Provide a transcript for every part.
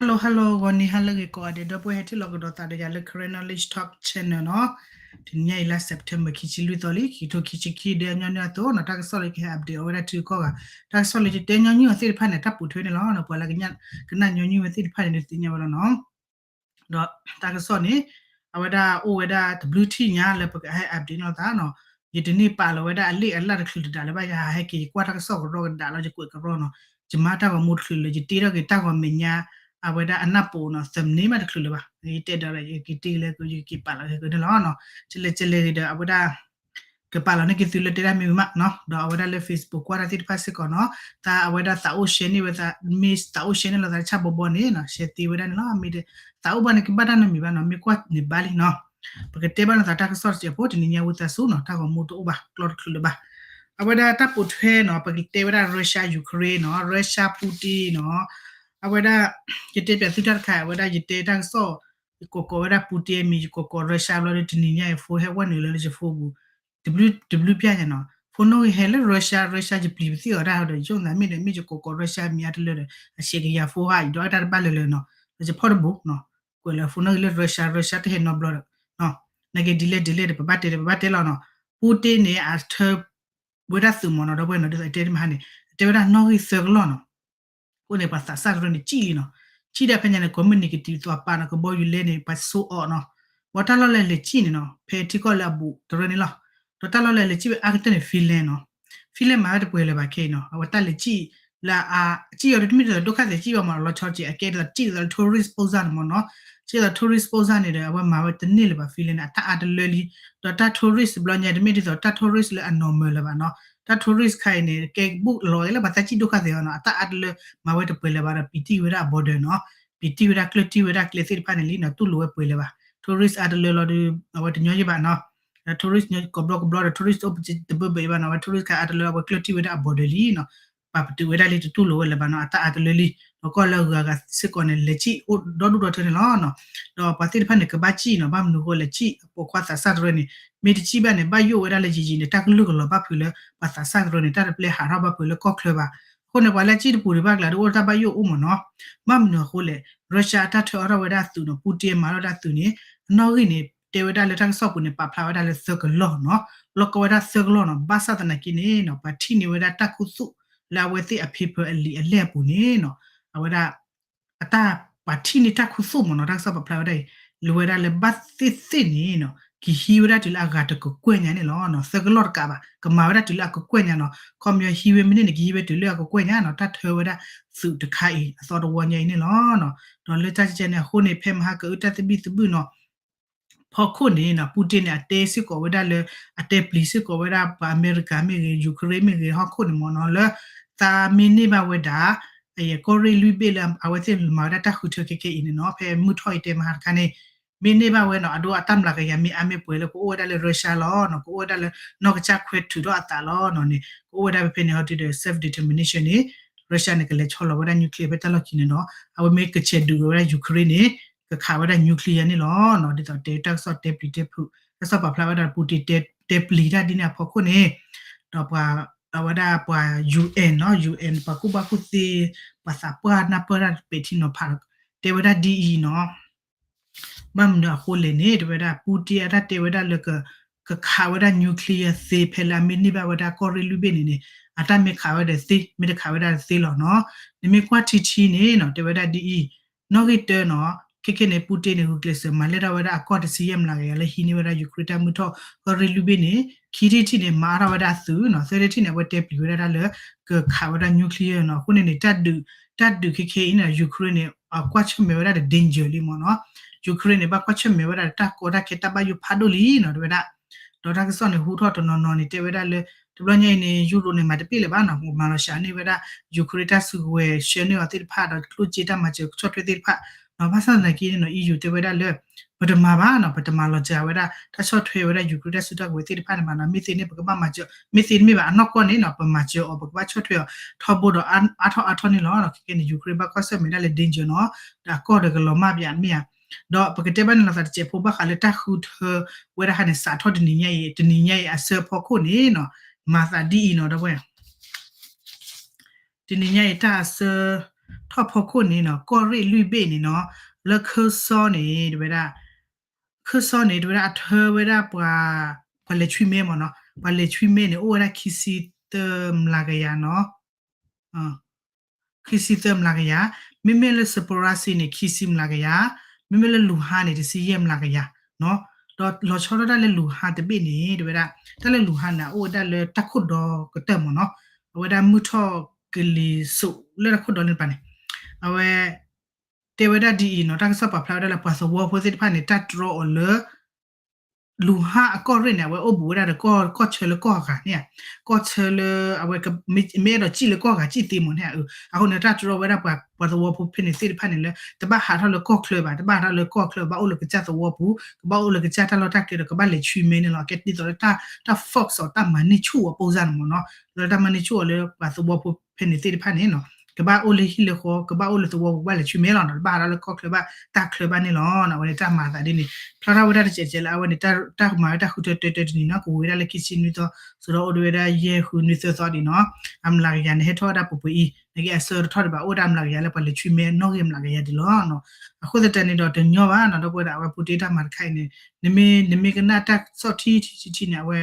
Hello hello ဂီၤနံၤဟါလၢအဂ့ၤကိးဂၤဒဲး ဒီပုၢ်ဝဲၢ်ဟဲထံၣ်လိာ်ကဒီးသးဒီးယၤလၢ Karen Knowledge Talk Channel နီၤ. တနံၤညါအံၤလၢ September ခံဆံလွံၢ်သီလံ ခံကထိခံဆံခံ ဒဲညီနုၢ်အသိးနီၤ တၢ်ကစီၣ်လၢကဟဲ update အီၤဝဲဒၣ်တုၤခီဂၤ တၢ်ကစီၣ်လၢယတဲညီနုၢ်အီၤသ့ၣ်တဖၣ်န့ၣ် တၢ်ပိာ်ထွဲန့ၣ်လီၤ. ပှၤလၢကနၣ်ညီနုၢ်ဝဲသ့ၣ်တဖၣ်န့ၣ် ဒုးသ့ၣ်ညါဝဲလီၤနီၤ. ဒီးတၢ်ကစီၣ်န့ၣ် အဝဲဒၣ်အိၣ်ဝဲဒၣ်တဘျုးထံၣ်ညါလၢပကဟဲ update လိာ်သးနီၤ. ယတန့ၢ်ပာ်လီၤဝဲဒၣ်အလံာ်အလၢ်တချုးတဒးလၢၤဘၣ် ယဟးဟဲက့ၤ ယကွၢ်တၢ်ကစီၣ်ကရီကဒးလီၤ ယကွဲးကရီနီၤ. ယမၤတၢ်ဂီၤမူတချုးလၢၤ ယတ့ထီၣ်က့ၤတၢ်ဂီၤမဲာ်ညါ အဝဲဒၣ်အနၢ်ပူၤနီၤ thumbnail မးတချုးလၢၤဘၣ်. ယတဲဒီး ယက့ၤတ့လၢ ယက့ၤပာ်လီၤဟဲက့ၤန့ၣ်လီၤ. ကလဲၤကလဲၤဒီး အဝဲဒၣ် ကပာ်လီၤန့ၢ်က့ၤသုလၢတဲဒၣ်မ့ၢ်ဝံၤမးနီၤ. ဒီးအဝဲဒၣ်လၢ Facebook ကွၢ်တၢ်သ့ၣ်တဖၣ်စ့ၢ်ကီးနီၤ တၢ်အဝဲဒၣ်သးအိၣ် share န့ၢ်ဝဲသး မ့ၢ်သးအိၣ် share န့ၢ်လိာ်သးတၢ်ဆၣ်ဘီဘီန့ၣ်နီၤ share သ့ဝဲဒၣ်န့ၣ်လီၤ. မ့ၢ်ဒီး သးအိၣ်ဘၣ်န့ၣ် ကဘၣ်တၢ်နီတမံၤဘၣ်နီၤ မ့ၢ်ကွၢ်န့ၣ်ဘၣ်လံနီၤ. ပကတဲဘၣ်န့ၣ်သးတၢ်ကစီၣ်တစဲးဖိ တနံၤညါဝံသးစူၤနီၤ တၢ်ဂီၤမူတအိၣ်ဘၣ် ကျီတချုးလၢၤဘၣ်. အဝဲဒၣ်တၢ်ပိာ်ထွဲနီၤ ပကတဲဝဲဒၣ် Russia Ukraine နီၤ Russia Putin နီၤ အဝဲဒၣ် ယတဲပၠးသုတၢ်တခါ အဝဲဒၣ်ယတဲတၢ်ကစီၣ် ယကိးကိးဝဲဒၣ် Putin အမံၤ ယကိးကိး Russia ဘျီဒီး တနံၤညါအံၤ phone ဟဲဝဲနုာ်လၢယ phone ပူၤ တဘျုးပျၢ်ညါနီၤ phone နီၣ်ဂံၢ်ဟဲလၢ Russia Russia ယပျံၤပသံၣ်အီၤတၢ်ဒီး ယိၣ်နၤမ့ၢ်ဒီး မ့ၢ်ယကိးကိး Russia မံၤအါတလၢဒီး အဆဲးကယၤ phone ဟါ ယဒီးတၢ်တဘၣ်လၢၤလၢၤနီၤ ဒီးယဖီၣ်တဘိနီၤ ကွဲးလၢ phone နီၣ်ဂံၢ်လၢ Russia Russia တဟဲနီတဘျီဒီး နက့ၤဒ်လဲၣ်ဒ်လဲၣ်ဒီး ပဘၣ်တဲဒီး ပဘၣ်တဲလီၤနီၤ Putin န့ၣ် အထၢ ဝဲဒၣ်သုးမီၤနီၤ ဒီပုၢ်ဝဲၢ်နီၤ ဒ်သိးတဲတမဟါန့ၣ် အတဲဝဲဒၣ်နီၣ်ဂံၢ်သၢကလီၢ်နီၤ အဃိန့ၣ် ပှၤသးစၢ်တရၢန့ၣ် စံၣ်လံနီၤ စံၣ်ဒၣ်ဖဲညါန့ၣ် ကိးမုၢ်နံၤကတံၤသွးပာ်နီၤ ကဘီယူၤလဲန့ၣ် ပှၤစိအီၤနီၤ ဝံၤတၢ်လီၢ်လၢလဲၤစံၣ်န့ၣ်နီၤ ဖဲထံကီၢ်လၢအဘူးတရၢန့ၣ်လီၤ ဒီးတၢ်လီၢ်လၢလဲၤစံၣ်ဝဲအါကတၢၢ်န့ၣ် Finland နီၤ Finland မၤဝဲတပှဲၤလၢၤဘၣ်ခဲအံၤနီၤ အဝဲတၢ်လဲၤစံၣ်လၢအ စံၣ်အီၤဒီးတမ့ၢ်ဒ်သိးဒိၣ်ခါသဲးစံၣ်ဘၣ်မး လီၤဆီက့ၤ အကဲဒ်သိးစံၣ်ဒ်သိးလၢ tourist ပိၢ်စၢ်န့ၣ်မ့ၢ်နီၤ စံၣ်ဒ်သိး tourist ပိၢ်စၢ်န့ၣ်ဒီး အဝဲမၤဝဲတန့ၢ်လၢၤဘၣ် Finland န့ၣ် အတၢ်အါတလၢလံ ဒီးတၢ် tourist ဘျီညါ တမ့ၢ်ဒ်သိးတၢ် tourist လၢအ normal လၢၤဘၣ်နီၤ တၢ် tourist ခါအံၤန့ၣ် ကဲဘူးလီၤလၢပှၤသးစံၣ်ဒိၣ်ခါသဲးအီၤနီၤ အတၢ်အါတလၢ မၤဝဲတပှဲၤလၢၤဘၣ်ဒီး ပံၤတံၢ်ဝဲဒၣ်အ border နီၤ ပံၤတံၢ်ဝဲဒၣ်ကျၢၢ်တံၢ်ဝဲဒၣ်ကျဲသ့ၣ်တဖၣ်န့ၣ်လံနီၤ တူၢ်လိာ်ဝဲပှဲၤလၢၤဘၣ် tourist အါတလၢလီၤဒီး အဝဲတညီယဘၣ်နီၤ tourist ကိးဘျီကဘျီဒီး tourist အိၣ်ပတဘၢဘၢအံၤဘၣ်နီၤ အဝဲ tourist ခါအါတလၢ အဝဲကျၢၢ်တံၢ်ဝဲဒၣ်အ border လံနီၤ ပာ်ပတုာ်ဝဲဒၣ်လံ တတူၢ်လိာ်ဝဲလၢၤဘၣ်နီၤ အတၢ်အါတလၢလံ ဒီးကီၢ်လၢအဂုၤအဂၤစ့ၢ်ကီးန့ၣ် လဲၤစံၣ်အိၣ်ဒီဒူၣ်ဒီထၢန့ၣ်လီၤနီၤ ဒီးပှၤသ့ၣ်တဖၣ်န့ၣ် ကဘၣ်စံၣ်နီၤ ဘၣ်မနုၤအဃိလဲၤစံၣ် ပိာ်ခွါသးစၢ်တရၢန့ၣ် မ့ၢ်တစံၣ်ဘၣ်န့ၣ် ဘၣ်ယိၣ်ဝဲဒၣ်လၢယံာ်ယံာ်န့ၣ် တၢ်ကလုၢ်ကလီၤဘၣ်ဖုးလၢ ပှၤသးစၢ်တရၢန့ၣ် တၢ်တပျဲဟးထီၣ်ဘၣ်ဖုးလၢကီၢ်ချၢဘၣ် အဃိန့ၣ် ပှၤလၢစံၣ်တပူၤဒံးဘၣ်ကျါ ဒ်အိၣ်တၢ်ဘၣ်ယိၣ်အိၣ်မ့ၢ်နီၤ ဘၣ်မနုၤအဃိလဲၣ် Russia အတၢ်ထၢအီၣ်ထီၣ်ဝဲဒၣ်သုးနီၤ Putin မၤထီၣ်ဝဲဒၣ်သုးန့ၣ် အနီၣ်ဂံၢ်န့ၣ် တဲဝဲဒၣ်လၢတၢ်ကစီၣ်ပူၤန့ၣ် ပာ်ဖျါဝဲဒၣ်လၢသၢကလီၢ်နီၤ လီၢ်ကီဝဲဒၣ်သၢကလီၢ်နီၤ ဘၣ်ဆၣ်သနာ်က့န့ၣ်နီၤ ပှၤထံၣ်န့ၢ်ဝဲဒၣ်တၢ်ခူသူၣ်လၢအဝဲသ့ၣ်အ paper အလံာ်အလဲၢ်အပူၤန့ၣ်နီၤ အဝဲဒၣ် အတၢ်ပှၤထံၣ်န့ၢ်တၢ်ခူသူၣ်မ့ၢ်နီၤ တၢ်ကစီၣ်ပာ်ဖျါဝဲဒၣ်အံၤ လိဝဲဒၣ်လၢဘၣ်သ့ၣ်သ့ၣ်န့ၣ်နီၤ ကဟံးဝဲဒၣ်တုၤလၢအဂၤတကကွဲၢ်ညါန့ၣ်လီၤ. သၢကလီၢ်တကးဘၣ် ကမၤဝဲဒၣ်တုၤလၢအကကွဲၢ်ညါနီၤ ခီပညီဟံးဝဲမ့ၢ်န့ၣ်န့ၣ် ကဟံးဝဲတုၤလၢအကကွဲၢ်ညါနီၤ တၢ်ထၢဝဲဒၣ်သုးတခါအံၤ အသီတဝီညါအံၤန့ၣ်လီၤ. ဒီးလၢတၢ်ကဲန့ၣ်အဃိန့ၣ် ဖဲမဟါကအုတၢ်သဘံၣ်သဘုၣ်နီၤ ဖီခိၣ်န့ၣ်နီၤ Putin န့ၣ် အတဲစ့ၢ်ကီးဝဲဒၣ်လၢ အတဲပျံၤစ့ၢ်ကီးဝဲဒၣ်ပှၤအမဲရကၤမ့ၢ်ဂ့ၤ Ukraine မ့ၢ်ဂ့ၤ ဟီၣ်ခိၣ်န့ၣ်မ့ၢ်နီၤ လၢ သးမ့ၢ်န့ၢ်ဘၣ်ဝဲဒၣ် အကီၢ်ရ့ၣ်လွံၢ်ဘ့ၣ်လၢအဝဲသ့ၣ်မၤဝဲဒၣ်တၢ်ဃုထၢခဲခဲအံၤန့ၣ်နီၤ ဖဲမုၢ်ထီၣ်အံၤတဲမဟါတခါန့ၣ် မ့ၢ်န့ၢ်ဘၣ်ဝဲနီၤ အဒိအတၢ်မျးကယၤမ့ၢ်အါမ့ၢ်ပှဲၤလၢကအိၣ်ဝဲဒၣ်လၢ Russia လီၤနီၤ ကအိၣ်ဝဲဒၣ်လၢနီၢ်ကစၢ်ခွဲးထုးထီၣ်အသးလီၤနီၤန့ၣ် ကအိၣ်ဝဲဒၣ်ဖဲဖဲန့ၣ် ဟီဒုဒီး self determination န့ၣ် Russia န့ၣ် ကလဲၤဆီလီၤဝဲဒၣ် nuclear ဖဲတၢ်လီၢ်ခံန့ၣ်နီၤ အဝဲမ့ၢ်ကဆဲးဒုးက့ၤဝဲဒၣ် Ukraine န့ၣ် ကခးဝဲဒၣ် nuclear န့ၣ်လီၤနီၤ ဒ်သိးတဲတၢ်ကစီၣ်တဲပျံၤတဲဖုး တၢ်ကစီၣ်ပာ်ဖျါဝဲဒၣ် Putin တဲပျံၤတၢ်ဒ်န့ၣ်အဖီခိၣ်န့ၣ် ဒီးပှၤ အဝဲဒၣ်ပှၤ UN နီၤ UN ပှၤကူၣ်ဘၣ်ကူၣ်သ့ ပှၤသးပှၢ်နၢ်ပၢၢ်တၢ်ပဲာ်ထံနီၤဖး တဲဝဲဒၣ်ဒ်အံၤနီၤ ဘၣ်မနုၤအဃိလဲၣ်န့ၣ် တဲဝဲဒၣ် Putin အတၢ်တဲဝဲဒၣ်လၢ ကခးဝဲဒၣ် nuclear သ့ဖဲလၢအမ့ၢ်န့ၢ်ဘၣ်ဝဲဒၣ်ကီၢ်ရ့ၣ်လွံၢ်ဘ့ၣ်န့ၣ်န့ၣ် အတၢ်မ့ၢ်ခးဝဲဒီးသ့ မ့ၢ်တခးဝဲဒၣ်သ့လီၤနီၤ နမ့ၢ်ကွၢ်ထံထံန့ၣ်နီၤ တဲဝဲဒၣ်ဒ်အံၤ နီၣ်ဂံၢ်တၢနီၤ ခဲခဲန့ၣ် Putin န့ၣ် ဂုာ်ကျဲးစၢးမၤလဲၢ်ထီၣ်ဝဲဒၣ်အကီၢ်တဆံယဲၢ်မျးကယၤလၢဟံးန့ၢ်ဝဲဒၣ် Ukraine တၢ်မုၢ်ထီၣ်ကီၢ်ရ့ၣ်လွံၢ်ဘ့ၣ်န့ၣ် ခံထံၣ်တထံၣ်န့ၣ် မၤအါထီၣ်ဝဲဒၣ်အသုးနီၤ သၢထံၣ်တထံၣ်န့ၣ် အဝဲတဲပျံၤဝဲဒၣ်တၢ်လၢ ကခးဝဲဒၣ် nuclear နီၤ အဃိန့ၣ်န့ၣ် တၢ်ဒုး တၢ်ဒုးခဲခဲအံၤန့ၣ် Ukraine န့ၣ် အကွၢ်ဆၢၣ်မဲာ်ဝဲဒၣ်ဒီး danger လံမ့ၢ်နီၤ Ukraine န့ၣ် ဘၣ်ကွၢ်ဆၢၣ်မဲာ်ဝဲဒၣ်တၢ်ကီတၢ်ခဲတၢ်ဘၣ်ယိၣ်ဖးဒိၣ်လံနီၤ တဲဝဲဒၣ် ဒီးတၢ်ကစီၣ်န့ၣ် ဟူထီၣ်တနီၤနီၤန့ၣ် တဲဝဲဒၣ်လၢ တဘျီညါအံၤန့ၣ် Europe န့ၣ် မၤတပ့ၢ်လၢၤဘၣ်နီၤ မၤလီၤစှၤန့ၢ်ဝဲဒၣ် Ukraine တၢ်စုကဝဲၤ ဆှၢန့ၢ်အီၤသ့ၣ်တဖၣ် ဒီးကျိၣ်စ့တၢ်မၤစၢၤဆီၣ်ထွဲသ့ၣ်တဖၣ်နီၤ ဘၣ်ဆၣ်သနာ်က့န့ၣ်နီၤ EU တဲဝဲဒၣ်လၢ ပတမၤဘၣ်နီၤ ပတမၤလီၤစှၤဝဲဒၣ် တၢ်ဆီၣ်ထွဲဝဲဒၣ် Ukraine တၢ်စုတၢ်ကဝဲၤသ့ၣ်တဖၣ်န့ၣ်ဘၣ်နီၤ မ့ၢ်သ့န့ၣ် ပကဘၣ်မၤစၢၤ မ့ၢ်သ့တမ့ၢ်ဘၣ် အနီၢ်ကီၢ်န့ၣ်နီၤ ပမၤစၢၤအီၤ ပကဘၣ်ဆီၣ်ထွဲအီၤ ထီဘိဒီးအါထီၣ်အါထီၣ်န့ၣ်လီၤ ခဲခဲန့ၣ် Ukraine ဘၣ်ကွၢ်ဆၢၣ်မဲာ်ဒၣ်လၢ danger နီၤ ဒီးအကီၢ်ဒီးကလီၤမၢ်ပယၤမ့ၢ်ဧါ ဒီးပကတဲဘၣ်န့ၣ်လီၤသးတစဲးဖိဘၣ်ဃးလၢတၢ်ဃုထၢ ဝဲဒၣ်ဟါန့ၣ် စးထီၣ်တနံၤညါအံၤ တနံၤညါအံၤအဆၢဖီခိၣ်န့ၣ်နီၤ မၤသးဒ်အံၤနီၤ ဒီပုၢ်ဝဲၢ် တနံၤညါအံၤတၢ်အဆၢ ထီၣ်ဖီခိၣ်န့ၣ်နီၤ ကီၢ်ရ့ၣ်လွံၢ်ဘ့ၣ်န့ၣ်နီၤ လၢခၢၣ်စီန့ၣ် တဝဲဒၣ် ခၢၣ်စီန့ၣ် တဝဲဒၣ်အထၢဝဲဒၣ်ပှၤ ပှၤလဲၤဆွံမဲမ့ၢ်နီၤ ပှၤလဲၤဆွံမဲန့ၣ် အိၣ်ဝဲဒၣ်ခံဆံသၢမျးကယၤနီၤ ခံဆံသၢမျးကယၤ, မ့မ့ၢ်လၢ Zaporizhzhia န့ၣ် ခံဆံမျးကယၤ, မ့မ့ၢ်လၢ Luhansk န့ၣ် တဆံယဲၢ်မျးကယၤနီၤ, ဒီးလီၤဆီဒၣ်တၢ်လၢ Luhansk တဘ့ၣ်န့ၣ် တဝဲဒၣ် တၢ်လၢ Luhansk န့ၣ် အအိၣ်ဝဲဒၣ်လၢတၢ်ခိၣ်ဒီကတၢၢ်မ့ၢ်နီၤ, အဝဲဒၣ်မုၢ်ထီၣ်ကလံၤစိးလၢတၢ်ခိၣ်ဒီန့ၣ်တပၤန့ၣ်, အဝဲ တဲဝဲဒၣ်ဒ်အံၤနီၤ, တၢ်ကစီၣ်ပာ်ဖျါဝဲဒၣ်လၢပှၤသဝီဖိသ့ၣ်တဖၣ်န့ၣ် တၢ်တြီအီၤလၢ Luhansk အကီၢ်ရ့ၣ်န့ၣ် အဝဲအိၣ်ဘူးဝဲဒၣ်ဒီးကီၢ်ဆၢလၢကီၢ်ဂၤန့ၣ်ဧါ, ကီၢ်ဆၢလၢအဝဲ မ့ၢ်အဲၣ်ဒိးစံၣ်လၢကီၢ်ဂၤစံၣ်သ့မ့ၢ်န့ၣ်ဧါ, အဃိန့ၣ် တၢ်တြီဝဲဒၣ်ပှၤသဝီဖိဖဲန့ၣ်သ့ၣ်တဖၣ်န့ၣ်လၢ တဘၣ်ဟးထီၣ်လၢကီၢ်ချၢဘၣ်, တဘၣ်ဟးထီၣ်လၢကီၢ်ချၢဘၣ်, ဘၣ်အိၣ်လၢကစၢ်သဝီပူၤ, ကဘၣ်အိၣ်လၢကစၢ်တၢ်လီၢ်တၢ်ကျဲဒီး ကဘၣ်လဲၤဆွံမဲန့ၣ်လီၤ. ကဲဒ်သိးလၢတၢ် တၢ် force အီၤ တၢ်မၤန့ၢ်ဆူၣ်အီၤ ပုံစံ န့ၣ်မ့ၢ်နီၤ, လၢတၢ်မၤန့ၢ်ဆူၣ်အီၤလၢပှၤသဝီဖိဖဲန့ၣ်သ့ၣ်တဖၣ်န့ၣ်နီၤ, ကဘၣ်အိၣ်လၢဟံၣ်လၢဃီ, ကဘၣ်အိၣ်လၢသဝီပူၤ ကဘၣ်လဲၤဆွံမဲလီၤနီၤ, တဘၣ်ဟးထီၣ်လၢကီၢ်ချၢဘၣ် တၢ်ချၢဘၣ်န့ၣ်လီၤ. အဝဲန့ၣ်တၢ်မၤအသးဒ်န့ၣ် ဖျါထီၣ်ဝဲဒၣ်တစဲးစဲးလၢအဝဲန့ၣ် တၢ်မၤဝဲတၢ်ဃုထၢတၢတၢတနံၤနီၤ, ကဝံၤဝဲဒၣ်လၢခံဆံနွံသီ, စိဒီးအိၣ်ဒံးဝဲဒၣ်ယဲၢ်ဃုနွံသၢသီဒံးနီၤ, အမျးကယၤန့ၣ် ဟဲထီၣ်ဝဲဒၣ်ပှဲၤပှဲၤအံၤ, နာ်က့အဆၢတထီၣ်ဒံးဘၣ်, အိၣ်ဝဲဒၣ်အမျးကယၤလၢပှၤလဲၤဆွံမဲနီၣ်ဂံၢ်အမျးကယၤဒံးလီၤ. အဃိသတးန့ၣ်ဒီးတညီဘၣ်နီၤ, ဒီပုၢ်ဝဲၢ်ဒီး အဝဲပူၤတ့ၢ်တၢ်မၤတခါအံၤန့ၣ်, နမ့ၢ် နမ့ၢ်ကနၣ်တၢ်ကစီၣ်ထံထံထံထံန့ၣ် အဝဲ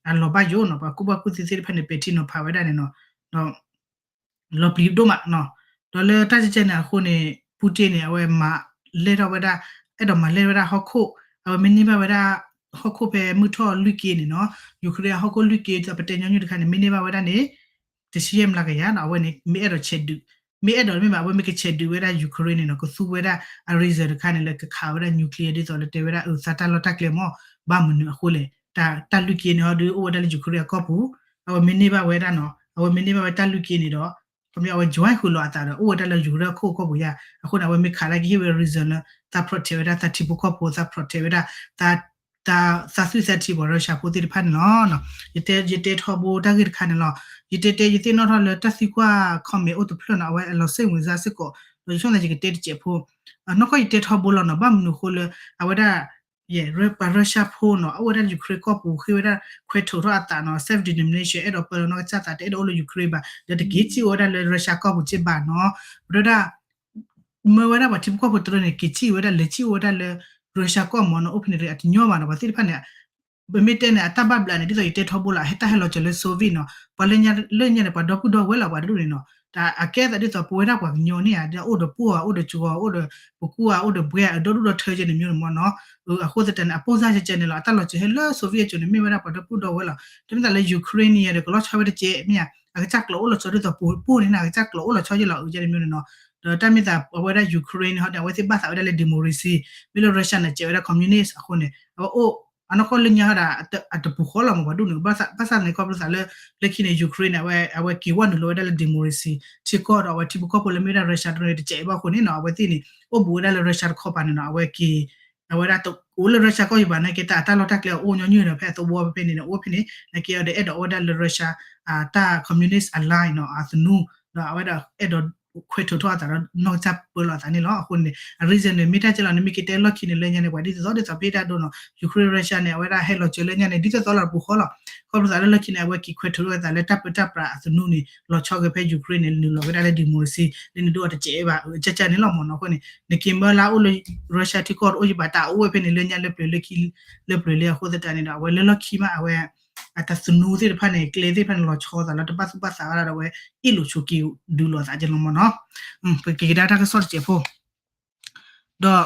အလီၤဘၣ်ယိၣ်နီၤ, ပှၤကူၣ်ဘၣ်ကူၣ်သ့သ့ၣ်တဖၣ်န့ၣ် ပဲာ်ထံနီၤဖးဝဲဒၣ်န့ၣ်နီၤ, ဒီး လီၤပျံၤဒိၣ်မးနီၤ, ဒီးလၢတၢ်ကဲကဲန့ၣ်အဃိန့ၣ် ပူၤတ့ၢ်န့ၣ် အဝဲမၤလဲၢ်ထီၣ်ဝဲဒၣ်, အဲၣ်ဒိးမၤလဲၢ်ဝဲဒၣ်ဟီၣ်ခိၣ်, အဝဲမ့ၢ်န့ၢ်ဘၣ်ဝဲဒၣ် ဟီၣ်ခိၣ်ဖဲမုၢ်ထီၣ်လွံၢ်က့န့ၣ်နီၤ, Ukraine အဟီၣ်ခိၣ်လွံၢ်က့ ပတဲညီနုၢ်တခါန့ၣ် မ့ၢ်န့ၢ်ဘၣ်ဝဲဒၣ်န့ၣ် တဆံယဲၢ်မျးကယၤနီၤ, အဝဲန့ၣ် မ့ၢ်အဲၣ်ဒိးဆဲးဒုး, မ့ၢ်အဲၣ်ဒိးမ့ၢ်ဘၣ် အဝဲမ့ၢ်ကဆဲးဒုးဝဲဒၣ် Ukraine န့ၣ်နီၤ, ကသူဝဲဒၣ်အ reason တခါန့ၣ် လၢကခးဝဲဒၣ် nuclear ဒ်သိးလၢတဲဝဲဒၣ်အသးတၢ်လီၢ်တၢ်ကျဲမ့ၢ်, ဘၣ်မနုၤအဃိလဲၣ်, တၢ်လွံၢ်က့န့ၣ်ဟီဒုး အိၣ်ဝဲဒၣ်လၢ Ukraine အကီၢ်ပူၤ, အဝဲမ့ၢ်န့ၢ်ဘၣ်ဝဲဒၣ်နီၤ, အဝဲမ့ၢ်န့ၢ်ဘၣ်ဝဲတၢ်လွံၢ်က့န့ၣ်ဒီး ခီပညီ အဝဲ join ဃုာ်လိာ်အသးဒီး အိၣ်ဝဲဒၣ်လၢ Ukraine အခိၣ်အကီၢ်ပူၤယါ, အဃိန့ၣ် အဝဲမ့ၢ်ခးဒၣ်ကဟ့ၣ်ဝဲ reason လၢ သး protect ဝဲဒၣ်သးထံဖိကီၢ်ဖိ, သး protect ဝဲဒၣ် သး သးသုးသးထံးပှၤ Russia ဖိသ့ၣ်တဖၣ်န့ၣ်လီၤ. ယတဲ ယတဲထီဘိတၢ်ဂ့ၢ်တခါန့ၣ်လီၤ. ယတဲတဲ ယသ့ၣ်နီၣ်ထီၣ်လၢတၢ်သံကွၢ် comment အိၣ်တဖျၢၣ်နီၤ, အဝဲအလီၤစ့ၣ်ဝင်စားစ့ၢ်ကီး, ဒီးယဆိကမိၣ်သး ယကတဲတစဲးဖိ, နီၢ်ကီၢ်ယတဲထီဘိလီၤနီၤ, ဘၣ်မနုၤအဃိလၢ အဝဲဒၣ် ယဲ ပှၤ Russia ဖိနီၤ အိၣ်ဝဲဒၣ်လၢ Ukraine ကီၢ်ပူၤ ဃ့ဝဲဒၣ် ခွဲးထုတ် ထီၣ်အသးနီၤ, self determination အဲၣ်ဒိးပၢလီၤနီၢ်ကစၢ်သး တအဲၣ်ဒိးအိၣ်လၢ Ukraine ဘၣ်, ဒီးတက့ၤစံၣ်ဝဲဒၣ်လၢ Russia ကီၢ်ပူၤစ့ၢ်ဘၣ်နီၤ, ပတဲဒၣ် မၢဝဲဒၣ်ပှၤထံဖိကီၢ်ဖိတရၢန့ၣ် က့ၤစံၣ်ဝဲဒၣ် လဲၤစံၣ်ဝဲဒၣ်လၢ Russia ကီၢ်မ့ၢ်နီၤ, အိၣ်ဖဲန့ၣ်တဂ့ၤ အတညီဘၣ်နီၤ, ပှၤသ့ၣ်တဖၣ်န့ၣ် ပမ့ၢ်တဲန့ၣ် အတၢ်ဘၣ်ဘျးန့ၣ် ဒ်သိးယတဲထီဘိလီၤ, ဟဲတၢ်ဟဲလီၤစၢၤလၢ Soviet နီၤ, ပှၤလၢညါလၢညါန့ၣ် ပှၤဒီပုၢ်ဒီဝဲၢ်လီၤ ပှၤတဒူၣ်န့ၣ်နီၤ, တၢ်အကဲသးဒ်သိးပဝဲဒၣ်ပှၤကညီန့ၣ်ဧါ, ဒီးအိၣ်ဒီးပှိၢ်ဧါ, အိၣ်ဒီးစှီၤ, အိၣ်ဒီးပကူဧါ, အိၣ်ဒီးဘှဲဧါ, ဒီဒူၣ်ဒီထၢကဲန့ၣ်မ့ၢ်န့ၣ်မ့ၢ်နီၤ, အဃိသတးန့ၣ် အပိၢ်စၢ်ကဲကဲန့ၣ်လီၤ, အတၢ်လီၤစၢၤဟဲလၢ Soviet ကၠိန့ၣ် မ့ၢ်ဝဲဒၣ်ပှၤဒီပုၢ်ဒီဝဲၢ်လီၤ, တမ့ၢ်သးလၢ Ukraine န့ၣ်ဒီး ကလီၤဆီဝဲတကဲးမ့ၢ်ဧါ, အကစၢ်ကျိးအိၣ်လီၤဆီဒ်သိးပှိၢ်န့ၣ် အကစၢ်ကျိးအိၣ်လီၤဆီယဲလီၤ အကဲန့ၣ်မ့ၢ်န့ၣ်နီၤ, ဒီးတၢ်မ့ၢ်သးအဝဲဒၣ် Ukraine န့ၣ်ဟီဒီး အဝဲသ့ၣ်ဘၣ်သးဝဲဒၣ်လၢ democracy, မ့ၢ်လၢ Russia န့ၣ် ကဲးဝဲဒၣ် communist အဃိန့ၣ် အဝဲအိၣ် အနီၢ်ကီၢ်လၢညါဟီဒီး အတပူၤဃီလီၤမ့ၢ်ပှၤဒူၣ်န့ၣ်, ဘၣ်ဆၣ်န့ၣ် ခီဖျိသးလၢ လၢခံန့ၣ် Ukraine န့ၣ် အဝဲ အဝဲက့ၤဝဲနုာ်လီၤဝဲဒၣ်လၢ democracy ထံကီၢ်ဒီး အဝဲထံဖိကီၢ်ဖိလၢမ့ၢ်ဝဲဒၣ် Russia တရၢန့ၣ် တကဲးဘၣ်အဃိန့ၣ်နီၤ, အဝဲသ့ၣ်န့ၣ် အိၣ်ဘူးဝဲဒၣ်လၢ Russia တခီပၤန့ၣ်နီၤ, အဝဲက့ၤ အဝဲဒၣ်အိၣ်လၢ Russia ကီၢ်ယံၤဘၣ် နာ်က့တၢ်အတၢ်လီၢ်တၢ်ကျဲအအိၣ်ညီနုၢ်ဒီး ဖဲအသဝီဖဲန့ၣ် အိၣ်ဖဲန့ၣ် နာ်က့အီၤဒီး အဲၣ်ဒိးအိၣ်ဝဲဒၣ်လၢ Russia တၢ် communist ally နီၤ အသနူ ဒီးအဝဲဒၣ်အဲၣ်ဒိး ခွဲးထုတ် ထီၣ်အသးဒီး နီၢ်ကစၢ်ပၢလီၤအသးန့ၣ်လီၤ. အဃိန့ၣ် အ reason န့ၣ် မ့ၢ်တၢ်ကဲလီၤ, နမ့ၢ်က့ၤတဲလီၢ်ခံန့ၣ် လၢညါန့ၣ် ပှၤဒ်သိးသိးဒ်သိးဖဲတၢ်ဒိနီၤ Ukraine Russia န့ၣ် အဝဲဒၣ်ဟဲလီၤစၢၤလၢညါန့ၣ် ဒ်သိးသိးလီၤတပူၤဃီလီၤ. ခီဖျိသးလၢလီၢ်ခံန့ၣ် အဝဲက့ၤခွဲးထုတ် ထီၣ်အသးလၢတၢ်ပၢတၢ်ပြးအသနူန့ၣ် လီၤဆီဂဲၤဖဲ Ukraine န့ၣ် နုာ်လီၤဝဲဒၣ်လၢ democracy လၢနဒိၣ်အီၤတကဲးဘၣ် ကၢ်ကၢ်န့ၣ်လီၤမ့ၢ်နီၤ. အဃိန့ၣ် နက့ၤမၢလၢအိၣ်လၢ Russia ထံကီၢ်တအိၣ်ယံၤဘၣ် တၢ်အိၣ်ဝဲဖဲန့ၣ် လၢညါလၢပျၢၤလၢခံ လၢပျၢၤလၢအဃိသတးန့ၣ်ဒီး အဝဲလၢလီၢ်ခံမး အဝဲ အတၢ်သနူသ့ၣ်တဖၣ်န့ၣ် ကျဲသ့ၣ်တဖၣ်န့ၣ် လီၤဆီသးလၢတဘၣ်သူၣ်ဘၣ်သးဝဲဒၣ်ဒီး အဝဲအ့ၣ်လိာ်ဆိးက့ၤဒုးလိာ်သးကဲလီၤမ့ၢ်နီၤ. ပက့ၤကဒါတၢ်ကစီၣ်တစဲးဖိ ဒီး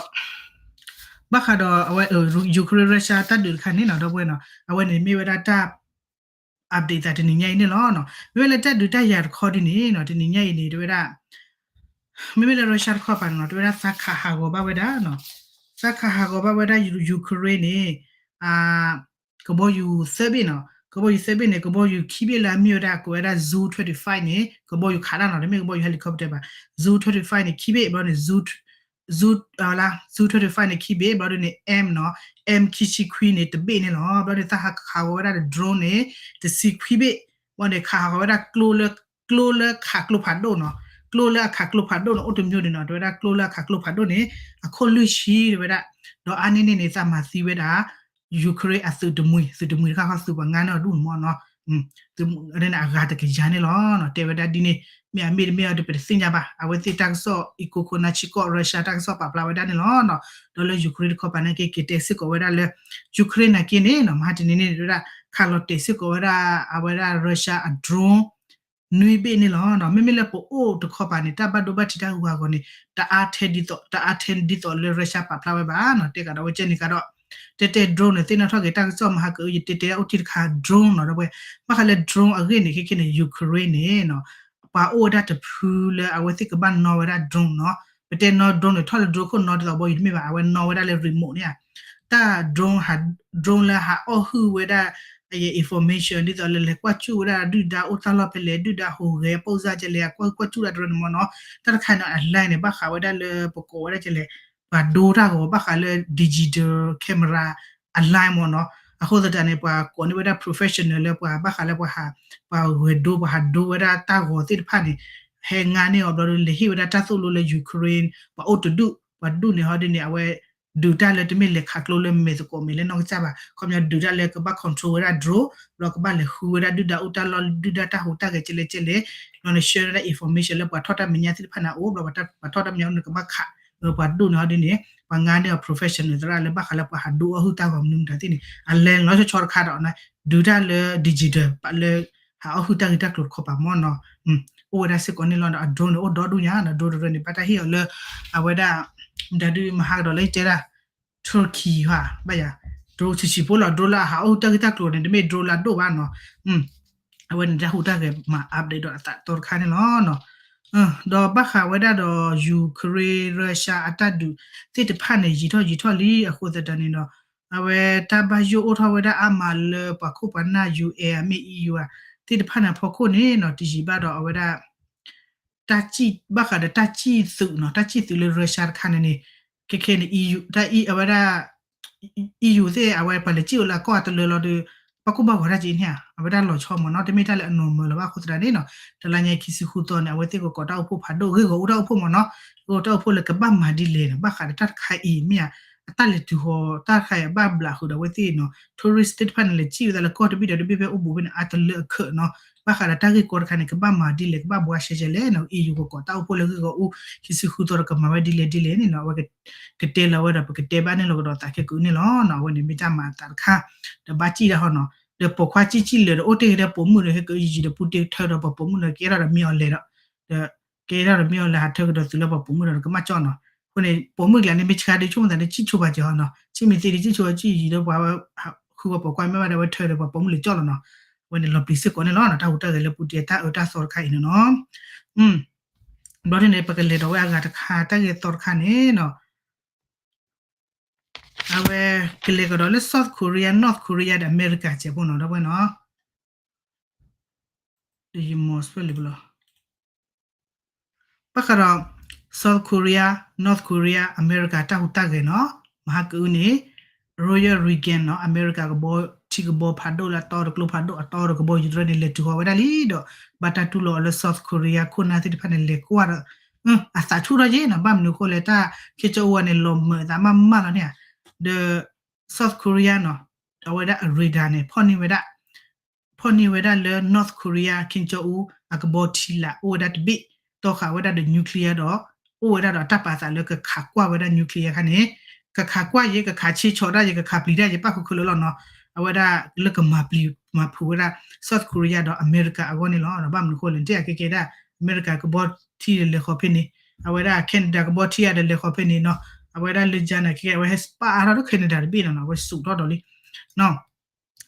ဘၣ်ဃးဒီးအဝဲ Ukraine Russia တၢ်ဒုးတခါန့ၣ်နီၤ ဒီပုၢ်ဝဲၢ်နီၤ အဝဲန့ၣ်မ့ၢ်ဝဲဒၣ်တၢ် update သးတနံၤညါအံၤန့ၣ်လီၤ. မ့မ့ၢ်လၢတၢ်ဒုးတၢ်ယၤတခီဒ်န့ၣ်နီၤ တနံၤညါအံၤန့ၣ် တဝဲဒၣ် မ့မ့ၢ်လၢ Russia တခီပၤန့ၣ်နီၤ တဝဲဒၣ်သးခးဟးဂီၤဘၣ်ဝဲဒၣ်နီၤ သးခးဟးဂီၤဘၣ်ဝဲဒၣ် Ukraine န့ၣ် ကဘီယူၤသၢဘ့ၣ်နီၤ ကဘီယူၤသၢဘ့ၣ်န့ၣ် ကဘီယူၤခံဘ့ၣ်လၢအမ့ၢ်ဝဲဒၣ် ကဝဲဒၣ် Zu twenty-five န့ၣ် ကဘီယူၤခးတၢ်နီၤ တမ့ၢ်ကဘီယူၤ helicopter ဘၣ် Zu twenty-five န့ၣ် ခံဘ့ၣ် ဘျီန့ၣ် Zu Zu လၢ Zu twenty-five န့ၣ် ခံဘ့ၣ် ဘျီဒ်န့ၣ် M နီၤ M ခံဆံခွံန့ၣ် တဘ့ၣ်န့ၣ်လီၤ. ဘျီဒ်သးဟးခးဂီၤဝဲဒၣ်ဒီး drone န့ၣ် တဆံခွံဘ့ၣ် ဘျီန့ၣ် ခးဟးဂီၤဝဲဒၣ်ကျိလၢ ကျိလၢခးကျိဖးဒိၣ်နီၤ ကျိလၢအခးကျိဖးဒိၣ်န့ၣ် အိၣ်တမျိုးန့ၣ်နီၤ တဝဲဒၣ်ကျိလၢအခးကျိဖးဒိၣ်န့ၣ် အခိၣ်လွံၢ်ဆံတဝဲဒၣ် ဒီးအါန့ၢ်န့ၣ်န့ၣ် သးမၤသံဝဲဒၣ် Ukraine အသုးတမှံၤ သုးတမှံၤတခါဃီသုးပှၤငါန့ၢ်အီၤဒူၣ်န့ၣ်မ့ၢ်နီၤ သုးမုၢ်ဒိၣ်န့ၣ်အဂၤတကယၤန့ၣ်လီၤ. တဲဝဲဒၣ်ဒ်န့ၣ် မ့ၢ်အမ့ၢ်တမ့ၢ်အီၤဒီး ပတသ့ၣ်ညါဘၣ်. အဝဲသ့ၣ်တၢ်ကစီၣ် အံၤကိခိၣ်နၢ်ဆံကီၢ် Russia တၢ်ကစီၣ်ပာ်ဖျါဝဲဒၣ်န့ၣ်လီၤ. ဒီးလၢ Ukraine တခီပၤန့ၣ်က့ က့ၤတဲစ့ၢ်ကီးဝဲဒၣ်လၢ Ukraine နာ်က့န့ၣ် မဟါတနံၤန့ၣ် ဝဲဒၣ် ခးလီၤတဲာ်စ့ၢ်ကီးဝဲဒၣ် အဝဲဒၣ် Russia အ drone နွံဘ့ၣ်န့ၣ်လီၤ. မ့မ့ၢ်လၢပအိၣ်တခီပၤန့ၣ် တၢ်ဘၣ်ဒိဘၣ်ထံးတၢ်ဂုၤဂၤအဂီၢ်န့ၣ် တအါထဲဒ်သိး တအါထဲဒ်သိးလၢ Russia ပာ်ဖျါဝဲဘၣ်နီၤ. တဲကဒီးဝဲကဲန့ၣ်ကဒီး တဲတဲ drone န့ၣ် သ့ၣ်နီၣ်ထီၣ်က့ၤတၢ်ကစီၣ်မဟါကအု ယတဲတဲအိၣ်တ့ၢ်တခါ drone နီၤ ဒီးဝဲ ဘၣ်ဃးလၢ drone အဂ့ၢ်န့ၣ် ခဲခဲန့ၣ် Ukraine န့ၣ်နီၤ ပှၤအိၣ်ဝဲဒၣ်တဖုလၢအဝဲသ့ၣ်ကဘၣ်နီၣ်ဝဲဒၣ် drone နီၤ. ပတဲနီၣ် drone န့ၣ် ထီၣ်လၢ drone ခိၣ်နီတသီဘီယူၤတမ့ၢ်ဘၣ် အဝဲနီၣ်ဝဲဒၣ်လၢ remote န့ၣ်ဧါ တၢ် drone drone လၢဟးအီၣ်ဟုၣ်ဝဲဒၣ် အ information ဒ်သိးလၢလဲၤကွၢ်စူၣ်ဝဲဒၣ်ဒုၣ်ဒါအိၣ်တၢ်လီၢ်ဖဲလဲၣ် ဒုၣ်ဒါဟူးဂဲၤ ပိၣ်စၢ်ကဲလဲၣ် အကွၢ်ဟုၣ်ကွၢ်စူၣ်တၢ်တရၢန့ၣ်မ့ၢ်နီၤ. တၢ်တခါန့ၣ် အ line န့ၣ် ဘၣ်ဃးဝဲဒၣ်လၢပကိးဝဲဒၣ်ကဲလဲၣ် ပှၤဒိတၢ်ဂီၤ ဘၣ်ဃးလၢ digital camera အ line မ့ၢ်နီၤ. အဃိသတးန့ၣ် ပှၤကိးန့ၢ်ဝဲဒၣ် professional လၢပှၤဘၣ်ဃးလၢပှၤဟး ပှၤဂဲၤဒိ ပှၤဟးဒိဝဲဒၣ်တၢ်ဂီၤသ့ၣ်တဖၣ်န့ၣ် ဟဲငါန့ၢ်အီၤဘျီဒီး လဲၤဟ့ၣ်ဝဲဒၣ်တၢ်သိၣ်လိလၢ Ukraine ပှၤအိၣ်တဒူၣ် ပှၤဒူၣ်န့ၣ်ဟီဒ်န့ၣ် အဝဲ ဒုးတၢ်လၢတမ့ၢ်လဲၤခးကျိလၢမဲာ်သကိးမဲာ်လၢနီၢ်ကစၢ်ဘၣ် ခီပညီဒုးတၢ်လၢကဘၣ် control ဝဲဒၣ် drone ဒီးကဘၣ်လဲၤဃုဝဲဒၣ်ဒုၣ်ဒါအိၣ်တၢ်လီၢ် ဒုၣ်ဒါတၢ်ဟူးတၢ်ဂဲၤကဲလဲၣ်ကဲလဲၣ် ဒီးန့ၣ် share ဝဲဒၣ် information လၢပှၤထီၣ်တၢ်မဲာ်ညါသ့ၣ်တဖၣ်န့ၣ်အိၣ်ဘျီ ပှၤထီၣ်တၢ်မဲာ်ညါအိၣ်န့ၣ် ကဘၣ်ခး ဒီးပှၤဒိၣ်န့ၣ်ဟီဒ်န့ၣ် ပှၤငါန့ၢ်အီၤ professional သရၣ်လၢဘၣ်ဃးလၢပှၤဟးဒိအီၣ်ဟုၣ်တၢ်ဂီၤမနုၤမတၤသ့ၣ်န့ၣ် အလဲၤလီၤဆီဆီတခါဒီး ဒုးတၢ်လၢ digital ပာ်လၢ ဟးအီၣ်ဟုၣ်တၢ်ဂ့ၢ်တၢ်ကျိၤတခီပၤမ့ၢ်နီၤ အိၣ်ဝဲဒၣ်စ့ၢ်ကီးန့ၣ်လီၤ. ဒီးအ drone န့ၣ် အိၣ်ဒီဒူၣ်ညါ ဒီး drone တရၢန့ၣ် ဘၣ်တၢ်ဟ့ၣ်အီၤလၢ အဝဲဒၣ် မတၤဒုးမဟါကဒီးလၢတဲဒၣ် Turkey ဟါ ဘၣ်ယၤ drone ဆံးဆံးဖိလီၤ drone လၢအဟးအီၣ်ဟုၣ်တၢ်ဂ့ၢ်တၢ်ကျိၤန့ၣ် တမ့ၢ် drone လၢအဒိၣ်ဘၣ်နီၤ အဝဲန့ၣ်တၢ်ဟူးတၢ်ဂဲၤမၤ update ဒီးအသးတီတခါန့ၣ်လီၤ. ဒီးဘၣ်ဃးဝဲဒၣ်ဒီး Ukraine Russia အတၢ်ဒုးသ့ၣ်တဖၣ်န့ၣ် ယံာ်ထီၣ်ယံာ်ထီၣ်လံအဃိသတးန့ၣ်ဒီး အဝဲတၢ်ဘၣ်ယိၣ်အိၣ်ထီၣ်ဝဲဒၣ်အါမးလၢပှၤခိၣ်ပှၤနၢ် ယူၢ်အဲၣ် အမ့ၢ် EU ဧါ သ့ၣ်တဖၣ်န့ၣ်အဖီခိၣ်န့ၣ်နီၤ တယံာ်ဘၣ်ဒီးအဝဲဒၣ် တၢ်ဘၣ်ဃးဒီးတၢ်စံၣ်သုးနီၤ တၢ်စံၣ်သုးလၢ Russia တခါန့ၣ်န့ၣ် ခဲခဲန့ၣ် EU တၢ်အံၤအဝဲဒၣ် EU သ့ၣ် အဝဲပှၤလဲၤစံၣ်အိၣ်လၢအကီၢ်အတလၢလီၤဒီး ဘၣ်ကိၢ်ဘၣ်ဂီၤတၢ်က့န့ၣ်ဧါ အဝဲဒၣ်လီၤဆီမ့ၢ်နီၤ တမ့ၢ်တၢ်လၢအနီၢ်မၢလၢၤဘၣ်အဃိသတးန့ၣ်နီၤ တလါညါခံဆံဃုသီန့ၣ် အဝဲသ့ၣ်ကကိးတၢ်အိၣ်ဖှိၣ်ဖးဒိၣ် ဂ့ၢ်ဂီၢ်အူတၢ်အိၣ်ဖှိၣ်မ့ၢ်နီၤ ဂ့ၢ်ဂီၢ်တၢ်အိၣ်ဖှိၣ်လၢကဘၣ်မၤဒ်လဲၣ်နီၤ ဘၣ်ဃးဒီးတၢ်တခါအံၤမ့ၢ်ဧါ အတၢ်လဲၤတုၤဃီၤတၢ်တခါအံၤအဘၣ်ဘျးဃုာ်ဒီးအဝဲသ့ၣ်နီၤ tourist သ့ၣ်တဖၣ်န့ၣ် လဲၤစံၣ်ဝဲဒၣ်လၢကီၢ်တဘ့ၣ်ဒီးတဘ့ၣ်ဖဲအိၣ်ဘူးဖဲန့ၣ် အတလၢအခၢးနီၤ ဘၣ်ဃးဒီးတၢ်ဂ့ၢ်ကီတခါန့ၣ် ကဘၣ်မၤဒ်လဲၣ် ကဘၣ်ဘှါရှဲရှဲလဲၣ်နီၤ EU ကကိးတၢ်အိၣ်ဖှိၣ်လၢဂ့ၢ်ဂီၢ်အူ ခံဆံဃုသီဒီးကမၤဝဲဒ်လဲၣ်ဒ်လဲၣ်န့ၣ်နီၤ အဝဲကတဲလီၤဝဲဒီး ပကတဲဘၣ်န့ၣ်လီၤကဒီးသးခဲကအုန့ၣ်လီၤနီၤ အဝဲန့ၣ်မ့ၢ်တၢ်မၤအသးတခါ ဒီးဘၣ်စံၣ်ဒၣ်ဟီနီၤ ဒီးပိာ်ခွါစံၣ်စံၣ်လၢာ်ဒီးအိၣ်တ့ၢ်က့ၤဒီးပိာ်မုၣ်ဒီး ဟဲကယံာ်ယံာ်ဒီးပူတ့ၢ်ထၢဒီးပှၤပိာ်မုၣ်ဒီးကဲထီၣ်ဒီးမ့ၢ်အီၤလဲၤဒီး ဒီးကဲထီၣ်ဒီးမ့ၢ်အီၤလဲၤဟးထၢကဒီးသုးလၢပှၤပိာ်မုၣ်ဒီးကမၣ်ကၠီၣ်နီၤ အဃိန့ၣ် ပိာ်မုၣ်ကျါန့ၣ် မ့ၢ်ဆှါဒုးဆိကမိၣ်သးန့ၣ် စံၣ်ဆိပာ်စၢၤဟီနီၤ စံၣ်မ့ၢ်သ့ဒုးစံၣ်ဆိစံၣ်ယံာ်ဒီးပှၤဝဲ ဃုဝဲပိာ်ခွါမ့ၢ်ဘၣ်ဒီးဝဲထၢဒီးပှၤပိာ်မုၣ်လဲၤကၠီၣ်လီၤနီၤ အဝဲန့ၣ်လီၤပျံၤစ့ၢ်ကီးန့ၣ်လီၤ တၢ်ဟူးတၢ်ဂဲၤလၢပူတ့ၢ်တၢ်အၢတၢ်သီတခါအံၤန့ၣ်နီၤ ဘျီန့ၣ် ပကလဲၤဒီးဝဲအဂၤတခါ တၢ်ဂ့ၢ်သီတခါန့ၣ်နီၤ အဝဲကလဲၤကဒီးလၢ South Korea North Korea ဒီးအမဲရကၤစဲးဖိနီၤ ဒီပုၢ်ဝဲၢ်နီၤ ဒီးယမီၤစၢလံပလီၤ ဘၣ်ဃးဒီး South Korea North Korea အမဲရကၤတၢ်ဟူးတၢ်ဂဲၤနီၤ မဟါကအုန့ၣ် Ronald Reagan နီၤ အမဲရကၤကဘီထံကဘီဖးဒိၣ်လၢအတီဒီးကျိဖးဒိၣ် အတီဒီးကဘီယူၤတရၢန့ၣ် လဲၤတုၤဃီၤဝဲဒၣ်လံဒီး ဘၣ်တၢ်တူၢ်လိာ်အီၤလၢ South Korea ခိၣ်နၢ်သ့ၣ်တဖၣ်န့ၣ် လဲၤကွၢ်ဒီး အသးဆူၣ်ထီၣ်က့နီၤ ဘၣ်မနုၤအဃိလဲၣ် တၢ်ခ့ကၠီအူဝါန့ၣ် လီၤမၢာ်အသးမးမးလီၤန့ၣ်ဧါ ဒီး South Korea နီၤ အဝဲဒၣ်အ radar န့ၣ် ဖီၣ်န့ၢ်ဝဲဒၣ် ဖီၣ်န့ၢ်ဝဲဒၣ်လၢ North Korea ခ့ကၠီအူ အကဘီထံလာ် အိၣ်ဝဲဒၣ်တဘ့ၣ် တီဃာ်ဝဲဒၣ်ဒီး nuclear ဒီး အိၣ်ဝဲဒၣ်ဒီးတၢ်ပာ်သးလၢကခးကွၢ်ဝဲဒၣ် nuclear ခါန့ၣ် ကခးကွၢ်ယဲ ကခးဆ့ဆီးဒၣ်ယဲ ကခးပျံၤဒၣ်ယဲ ပၣ်ဃုာ်ခဲလၢာ်လီၤနီၤ အဝဲဒၣ်လၢကမၤပျံၤမၤဖုးဝဲဒၣ် South Korea ဒီးအမဲရကၤအဂီၢ်န့ၣ်လီၤ. ဘၣ်မနုၤအဃိလဲၣ် နထံၣ်အကဲကဲဒၣ် အမဲရကၤကဘီထံဒီးလဲၤဃီၤဖဲန့ၣ် အဝဲဒၣ် Canada ကဘီထံဒီးလဲၤဃီၤဖဲန့ၣ်နီၤ အဝဲဒၣ်လၢ China ကဲကဲ အဝဲဟဲစပာ်အါထီၣ်လၢ Canada တဘ့ၣ်နီၤ အဝဲစူးထီၣ်ဒီးလံ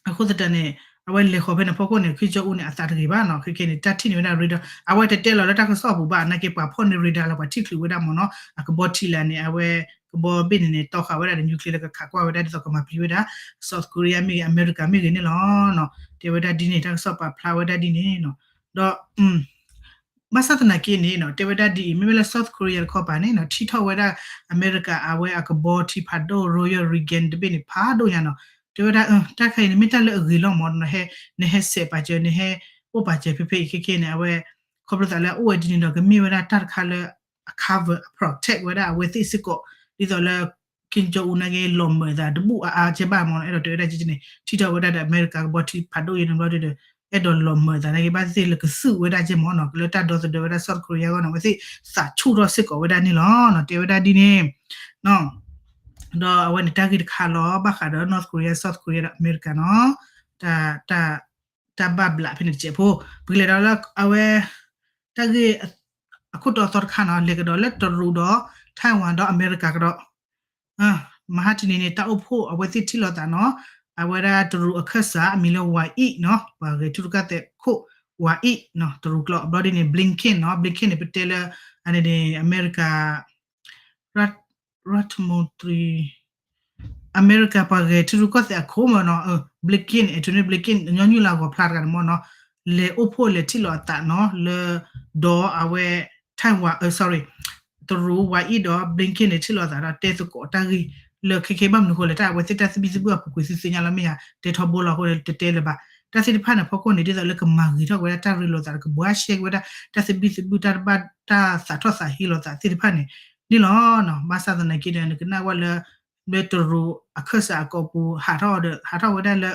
အဃိသတးန့ၣ် အဝဲလဲၤဃီၤဖဲန့ၣ်ဖီခိၣ်န့ၣ် ခ့ကၠီအူန့ၣ် အသးတဂ့ၤဘၣ်နီၤ ခဲကဲန့ၣ် တၢ်ထံၣ်န့ၢ်ဝဲဒၣ် radar အဝဲတတဲလီၤလၢတၢ်ကစီၣ်အပူၤဘၣ် နာ်က့ပှၤဖီၣ်န့ၢ် radar လၢပှၤထံၣ်ချုးဝဲဒၣ်မ့ၢ်နီၤ အကဘီထံလာ်န့ၣ် အဝဲကဘီဘ့ၣ်န့ၣ်န့ၣ် တီဃာ်ဝဲဒၣ်ဒီး nuclear လၢကခးကွၢ်ဝဲဒၣ်ဒ်သိးကမၤပျံၤဝဲဒၣ် South Korea မ့ၢ်ဂ့ၤ အမဲရကၤမ့ၢ်ဂ့ၤန့ၣ်လီၤ. တဲဝဲဒၣ်ဒ်န့ၣ် တၢ်ကစီၣ်ပာ်ဖျါဝဲဒၣ်ဒ်န့ၣ်နီၤ ဒီး ဘၣ်ဆၣ်သနာ်က့န့ၣ်နီၤ တဲဝဲဒၣ်ဒ်အံၤ မ့မ့ၢ်လၢ South Korea တခီပၤန့ၣ်နီၤ ထံၣ်ထီၣ်ဝဲဒၣ် အမဲရကၤအဝဲအကဘီထံဖးဒိၣ် Ronald Reagan တဘ့ၣ်န့ၣ် ဖးဒိၣ်ညါနီၤ တဲဝဲဒၣ် တၢ်တခါအံၤန့ၣ် မ့ၢ်တၢ်လၢအဂ့ၤလီၤမ့ၢ် နဟဲစဲးပာ်စၢၤ နဟဲအိၣ်ပာ်စၢၤဖဲဖဲအံၤခဲကဲန့ၣ် အဝဲ ခီဖျိသးလၢအအိၣ်ဝဲဒ်န့ၣ်ဒီး ကမ့ၢ်ဝဲဒၣ်တၢ်တခါလၢ အ cover အ protect ဝဲဒၣ်အဝဲသ့ၣ်စ့ၢ်ကီး ဒ်သိးလၢ ခ့ကၠီအူနာ်က့ လီၤမၢာ်သးတဘူၣ်အါအါကဲဘၣ်မ့ၢ်နီၤ အဲၣ်ဒိးတဲဝဲဒၣ်ကဲန့ၣ် ထံၣ်ထီၣ်ဝဲဒၣ်ဒီး အမဲရကၤကဘီထံဖးဒိၣ်ယဲန့ၣ်ဘျီဒီး အဲၣ်ဒိးလီၤမၢာ်အသးနာ်က့ ဘၣ်သ့ၣ်သ့ၣ်လၢကသုးဝဲဒၣ်က့မ့ၢ်နီၤ လၢတၢ်ဒီသဒၢဝဲဒၣ် South Korea အဂီၢ်န့ၣ် အဝဲသ့ၣ်သးဆူၣ်ထီၣ်စ့ၢ်ကီးဝဲဒၣ်န့ၣ်လီၤနီၤ တဲဝဲဒၣ်ဒ်န့ၣ် ဒီးအဝဲန့ၣ်တၢ်ဂ့ၢ်တခါလီၤ ဘၣ်ဃးဒီး North Korea South Korea ဒီးအမဲရကၤနီၤ တၢ် တၢ်ဘၣ်ဘျးဖဲန့ၣ်တစဲးဖိ ပကလဲၤဒီးလၢအဝဲ တၢ်ဂ့ၢ် အခိၣ်တီအသီတခါနီၤ လဲၤကဒီးလၢတရူးဒီး Taiwan ဒီးအမဲရကၤကဒီး မဟါတနံၤန့ၣ် တၢ်အိၣ်ဖှိၣ်အဝဲသ့ၣ်ထံၣ်လိာ်သးနီၤ အဝဲဒၣ်တရူးအခၢၣ်စးအမံၤလၢ ဝၤအံၣ်နီၤ ပှၤဂဲၤထံရူၢ်ကီၢ်သဲးခိၣ် ဝၤအံၣ်နီၤ တရူးကျိာ် အဘျီဒ်န့ၣ် Blinken နီၤ Blinken န့ၣ် ပတဲလၢ အန့ၣ်န့ၣ် အမဲရကၤ ရ ရၢထမူတရံ အမဲရကၤပှၤဂဲၤထံရူၢ်ကီၢ်သဲးအခိၣ်မ့ၢ်နီၤ Blinken Antony Blinken ညီနုၢ်လၢအဂီၤဖျါတဂၤန့ၣ်မ့ၢ်နီၤ လဲၤအိၣ်ဖှိၣ်လဲၤထံၣ်လိာ်အသးနီၤ လၢ ဒီးအဝဲ Taiwan အ sorry တရူး ဝၤအံၣ်ဒီး Blinken န့ၣ် ထံၣ်လိာ်အသးဒီးတဲသကိးတၢ်ဂ့ၢ် လၢခဲခဲဘၣ်မနုၤအဃိလဲၣ် တၢ်အဝဲသ့ၣ်တၢ်သဘံၣ်သဘုၣ်အပူၤကွံာ်သုသ့ၣ်ညါလီၤမ့ၢ်ဧါ တဲထီဘိလီၤအဃိန့ၣ် တတဲလၢၤဘၣ် တၢ်သ့ၣ်တဖၣ်န့ၣ် ဖီခိၣ်န့ၣ် ဒ်သိးလၢကမၤဂ့ၤထီၣ်ဝဲဒၣ်တၢ်ရ့လိာ်သးဒီး ကဘှါရှဲက့ၤဝဲဒၣ် တၢ်သဘံၣ်သဘုၣ် တၢ်တဘၣ် တၢ်သးထီၣ်သးဟ့လိာ်သးသ့ၣ်တဖၣ်န့ၣ် န့ၣ်လီၤနီၤ ဘၣ်ဆၣ်သနာ်က့ဒီး နကနၣ်ဝဲလၢ လၢတရူးအခၢၣ်စးအကိာ်ပူၤ ဟးထီၣ်ဒီး ဟးထီၣ်ဝဲဒၣ်လၢ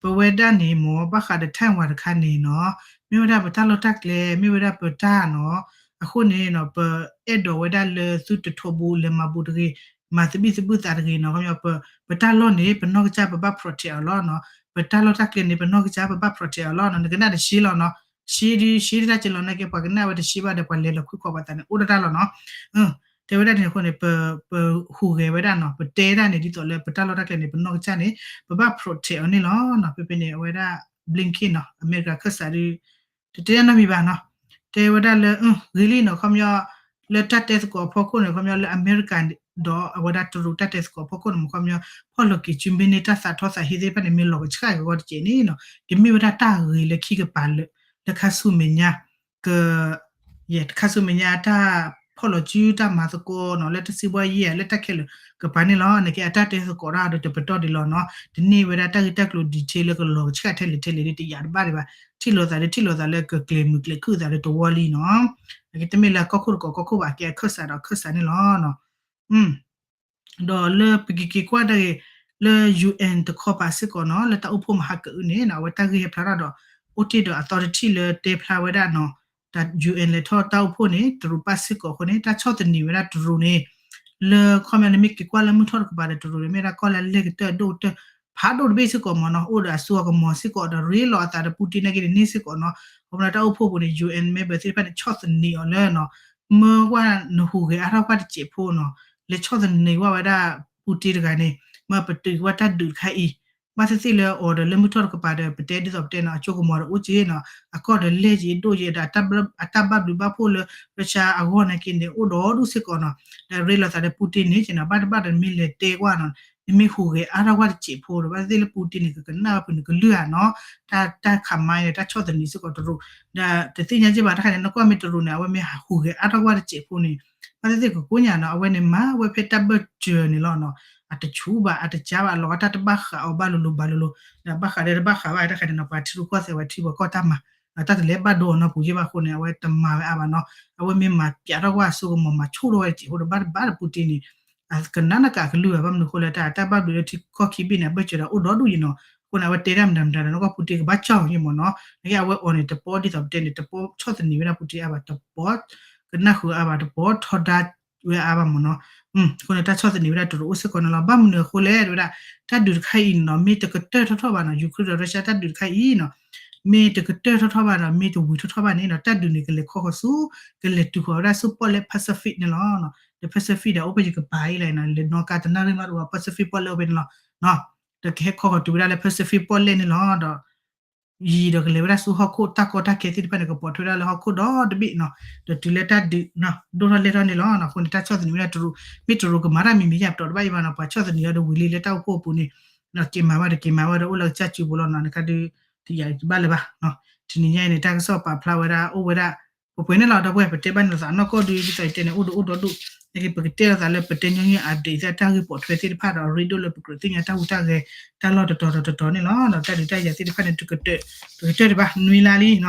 ပဝဲဒၣ်န့ၣ်မ့ၢ် ဘၣ်ဃးဒီး Taiwan တခါန့ၣ်နီၤ မ့ၢ်ဝဲဒၣ်ပတၢ်လီၢ်တၢ်ကျဲ မ့ၢ်ဝဲဒၣ်ပတၢ်နီၤ အဃိန့ၣ်နီၤ ပအဲၣ်ဒိးဝဲဒၣ်လၢသုတထိးဘူးလဲၤမၤဘူးတဂ့ၤ မၤသဘံၣ်သဘုၣ်သးတဂ့ၤနီၤ ခီပညီ ပတၢ်လီၢ်န့ၣ် ပနီၢ်ကစၢ်ပဘၣ် protect အီၤလီၤနီၤ ပတၢ်လီၢ်တၢ်ကျဲန့ၣ် ပနီၢ်ကစၢ်ပဘၣ် protect အီၤလီၤနီၤ နကနၣ်တရှ့လီၤနီၤ ရှ့ဒုရှ့ဒုတၢ်ကဲလီၤနာ်က့ ပှၤကနၣ်ဝဲတရှ့ဘၣ်ဒီး ပှၤလဲၤလီၤခွံခီပှၤသးန့ၣ် အိၣ်ဒၣ်တၢ်လီၤနီၤ တဲဝဲဒၣ်န့ၣ်အဃိန့ၣ် ပ ပဟူးဂဲၤဝဲဒၣ်နီၤ ပတဲဒၣ်န့ၣ် ဒ်သိးလၢပတၢ်လီၢ်တၢ်ကျဲန့ၣ် ပနီၢ်ကစၢ်န့ၣ် ပဘၣ် protect အီၤန့ၣ်လီၤနီၤ ဖဲဖဲန့ၣ် အဝဲဒၣ် Blinken နီၤ အမဲရကၤခၢၣ်စးဒု တတဲနီတမံၤဘၣ်နီၤ တဲဝဲဒၣ်လၢ ဂ့ၤလံနီၤ ခီပညီ လၢတၢ်တဲသကိးအဖီခိၣ်န့ၣ် ခီပညီလၢအမဲရကၤ ဒီးအဝဲဒၣ်တရူးတၢ်တဲသကိးအဖီခိၣ်န့ၣ် ခီပညီ ဖီၣ်လိာ်က့ၤစုမ့ၢ်န့ၢ်တၢ်သးထီၣ်သးဟ့သ့ၣ်တဖၣ်န့ၣ် မ့ၢ်လီၤကဆှၣ်က့ၤအဂီၢ်တက့ၢ်န့ၣ်နီၤ ကမ့ၢ်ဝဲဒၣ်တၢ်ဂ့ၤလၢခံကပၤလၢ လၢခါဆူမဲာ်ညါ က ယဲၢ်တခါဆူမဲာ်ညါ တၢ်ဖီၣ်လီၤစုတၢ်မၤသကိးနီၤ လၢတၢ်စံးဘှီယဲၢ် လၢတၢ်ခဲလၢာ်ကပၤန့ၣ်လီၤ နာ်က့အတၢ်တဲသကိးတၢ်ဒီးတပတီၢ်ဒံးလီၤနီၤ တန့ၢ်ဝဲဒၣ်တၢ်ဂ့ၢ်တၢ်ကျိၤ detail လၢကလီၤကဆှၣ်ထဲလဲၣ်ထဲလဲၣ်ဒ်တယာ်တဘၣ်ဒံးဘၣ် ထံၣ်လိာ်သးဒီးထံၣ်လိာ်သးလၢကကျဲၤမုာ်ကျဲၤခုၣ်သးဒီးတဝီလံနီၤ နာ်က့တမ့ၢ်လၢကီၢ်ခိၣ်တကီၢ်ကီၢ်ခိၣ်ဘၣ် ကဲအခၢၣ်စးဒီးအခၢၣ်စးန့ၣ်လီၤ ဒီးလၢပကက့ၤကွၢ်ဒၣ်ဂ့ၤ လၢ ယူၣ်အၣ် တခီပၤစ့ၢ်ကီးနီၤ လၢတၢ်အိၣ်ဖှိၣ်မဟါကအုန့ၣ်နီၤ အဝဲတၢ်ဂ့ၢ်ဟဲဖျါထီၣ်ဒီး အိၣ်တ့ၢ်ဒီးအသီတထံၣ်လၢတဲဖျါဝဲဒၣ်နီၤ တၢ် ယူၣ်အၣ် လဲၤထီၣ်တၢ်အိၣ်ဖှိၣ်န့ၣ် တရူးပၣ်စ့ၢ်ကီးအဃိန့ၣ် တၢ်ဆီၣ်သနံးဝဲဒၣ်တရူးန့ၣ် လၢခီပညီနမ့ၢ်က့ၤကွၢ်လၢမုၢ်ထီၣ်တကပၤဒီးတရူးန့ၣ် မ့ၢ်ဒၣ်ကီၢ်လၢအလဲၢ်ကတၢၢ်အဒိၣ်ကတၢၢ် ဖးဒိၣ်တဘ့ၣ်စ့ၢ်ကီးမ့ၢ်နီၤ အိၣ်ဒီးအစိအကမီၤစ့ၢ်ကီးဒီးရ့လိာ်အသးဒီးပူတ့ၢ်နာ်က့န့ၣ်စ့ၢ်ကီးနီၤ ခီပညီတၢ်အိၣ်ဖှိၣ်ပူၤန့ၣ် ယူၣ်အၣ် member သ့ၣ်တဖၣ်န့ၣ်ဆီၣ်သနံးအီၤလၢနီၤ မၢဝဲနဟူးဂဲၤအါထီၣ်ကွၢ်တစဲးဖိနီၤ လဲၤဆီၣ်သနံးဝဲဒၣ်ပူတ့ၢ်တဂၤန့ၣ် မ့ၢ်ပတုာ်ကွၢ်တၢ်ဒုးတခါအံၤ ဘၣ်သ့ၣ်သ့ၣ်လၢအီၤဒီးလၢမုၢ်ထီၣ်တကပၤဒီး ပတဲဒ်သိးပတဲနီၤ အစိကမီၤဒီးအိၣ်က့နီၤ အကီၢ်ဒီးလဲၢ်က့ဒိၣ်က့ဒီး အတၢ်ဘၣ်ဘျုးဘၣ်ဖှိၣ်လၢ Russia အဂီၢ်နာ်က့န့ၣ် အိၣ်ဒီးဒူၣ်စ့ၢ်ကီးနီၤ ဒီးရ့လိာ်သးဒီးပူတ့ၢ်န့ၣ်က့နီၤ ဘၣ်တဘၣ်ဒီးမ့ၢ်လဲၤတဲကွၢ်နီၤ နမ့ၢ်ဟူးဂဲၤအါထီၣ်ကွၢ်တစဲးဖိဒီး ဘၣ်သ့ၣ်သ့ၣ်လၢပူတ့ၢ်န့ၣ် ကကနၣ်ဝဲဖုးန့ၣ်ကလုၢ်ဧါနီၤ တၢ် တၢ်ခးမါန့ၣ် တၢ်ဆီၣ်သနံးစ့ၢ်ကီးတရူး ဒီးတသ့ၣ်ညါက့ဘၣ်တခါန့ၣ် နကွၢ်မ့ၢ်တရူးန့ၣ် အဝဲမ့ၢ်ဟူးဂဲၤအါထီၣ်ကွၢ်တစဲးဖိန့ၣ် ဘၣ်သ့ၣ်သ့ၣ်ကကိးညါနီၤ အဝဲန့ၣ်မၤဝဲဖဲတၢ်ဘၢၣ်စၢၤန့ၣ်လီၤနီၤ အတဆူၣ်ဘၣ် အတကၢဘၣ် အလီၤဂာ်တၢ်တဘၣ်ဃးအီၤဘၣ်လိၤလိၤဘၣ်လိၤလိၤ ဒီးဘၣ်ဃးဒီးတဘၣ်ဃးဘၣ်တခါန့ၣ်နီၤ ပှၤထံရူၢ်ကီၢ်သဲးဝဲထံပှၤကီၢ်တၢ်မၤ တၢ်တလဲၤဘၣ်ဒိအီၤနီတပူၤယဲၢ်ဘၣ်အဃိန့ၣ် အဝဲတမၤဝဲအါဘၣ်နီၤ အဝဲမ့ၢ်မၤပျးထီၣ်ကွၢ်အစိကမီၤ မၤဆိၣ်ထီၣ်ဝဲတစဲးဖိဒီး ဘၣ်တဘၣ်ဒီးပူတ့ၢ်န့ၣ် ကနၣ်နကးကလုၢ်ဘၣ် ဘၣ်မနုၤအဃိလဲၣ် တၢ် တၢ်ဘၣ်ဘျုးလၢထံကီၢ်ခံဘ့ၣ်န့ၣ် အဘၢၣ်စၢၤဒီးအိၣ်ဒီဒူၣ်ယဲၢ်နီၤ အဃိန့ၣ် အဝဲတဲတၢ်မတၤမတၤဒီး နကွၢ်ပူတ့ၢ်ကဘၣ်ကၠီၣ်ယဲၢ်မ့ၢ်နီၤ နာ်က့အဝဲအီၤန့ၣ် တပီဒ်သိးပတဲန့ၣ် တပီဆီၣ်သနံးဝဲဒၣ်ပူတ့ၢ်အါဘၣ် တပီ ကနၣ်ဃုာ်အါဘၣ် တပီထီဒါဝဲအါဘၣ်မ့ၢ်နီၤ အဃိန့ၣ် တၢ်ဆီၣ်သနံးဝဲဒၣ်တရူးအိၣ်စ့ၢ်ကီးန့ၣ်လီၤ ဘၣ်မနုၤအဃိလဲၣ် တဲဝဲဒၣ် တၢ်ဒုးတခါအံၤန့ၣ်နီၤ မ့ၢ်တကတၢၢ်ထီၣ်ထီၣ်ဘၣ်နီၤ Ukraine ဒီး Russia တၢ်ဒုးတခါအံၤနီၤ မ့ၢ်တကတၢၢ်ထီၣ်ထီၣ်ဘၣ်ဒီး မ့ၢ်တဝံၤထီၣ်ထီၣ်ဘၣ်န့ၣ်နီၤ တၢ်ဒုးန့ၣ် ကလဲၤခီဃီၤဆူ ကလဲၤတုၤဃီၤဝဲဒၣ်ဆူပီၣ်လဲၣ် Pacific န့ၣ်လီၤ ဒီး Pacific ဒီးအိၣ်ဖဲယကပၤအံၤလဲၣ်နီၤ လဲၤနီၣ်ကါတနၣ်ရံၣ်မးတဝီ Pacific ပီၣ်လဲၣ်အိၣ်ဖဲန့ၣ်လီၤ ဒီးကဟဲခီဃီၤတုၤဝဲဒၣ်လၢ Pacific ပီၣ်လဲၣ်န့ၣ်လီၤ ဒီး ယံာ်ဒီးကလဲၤဝဲဒၣ်ဆူဟီၣ်ခိၣ် တၢ်ကီတၢ်ခဲသ့ၣ်တဖၣ်န့ၣ် ကပိာ်ထွဲဒၣ်လၢဟီၣ်ခိၣ်ဒီတဘ့ၣ်နီၤ ဒီးတုၤလၢတၢ်ဒုး ဒိၣ်ထီၣ်လဲၢ်ထီၣ်န့ၣ်လီၤ အဃိန့ၣ် တၢ်ဆီၣ်သနံးဝဲဒၣ်တရူး မ့ၢ်တရူးကမၤတၢ်မံၤမံၤယါပတီၢ်တဘၣ်အံၤဘၣ်နီၤ ပှၤဆီၣ်သနံးအီၤဒီးဝံၤလံလၢတၢ်အိၣ်ဖှိၣ်အပူၤန့ၣ် က့ၤမၤဝဲဒီးက့ၤမၤဝဲဒီးအိၣ်လၢကစၢ်စုပူၤလီၤနီၤ နကဒုး တယာ်တဘၣ်လၢၤဘၣ် တနံၤညါအံၤန့ၣ် တၢ်ကစီၣ်ပာ်ဖျါဝဲဒၣ်အိၣ်ဝဲဒၣ် ပှဲၤပှဲၤန့ၣ်လီၤ ဒီပုၢ်ဝဲၢ် ပတဲဘၣ်န့ၣ်သးနီၢ်ကီၢ်ဒုး ဒ်သိးယတဲန့ၣ် အိၣ်ဒီးအိၣ်ဒီဒူၣ် နာ်က့ပကတဲလိာ်သးလၢပတဲညီနုၢ် update သ့ၣ်တၢ်ဂ့ၢ်ပိာ်ထွဲသ့ၣ်တဖၣ်ဒီး ရ့ဒိၣ်လၢပကြၢးသ့ၣ်ညါတၢ်ဟူးတၢ်ဂဲၤ တၢ်လီၢ်တတီၤဒီးတတီၤန့ၣ်လီၤ ဒီးတၢ်ဒုးတၢ်ယၤသ့ၣ်တဖၣ်န့ၣ် တကတၢၢ် တကတၢၢ်တဘၣ် နွံလါလံနီၤ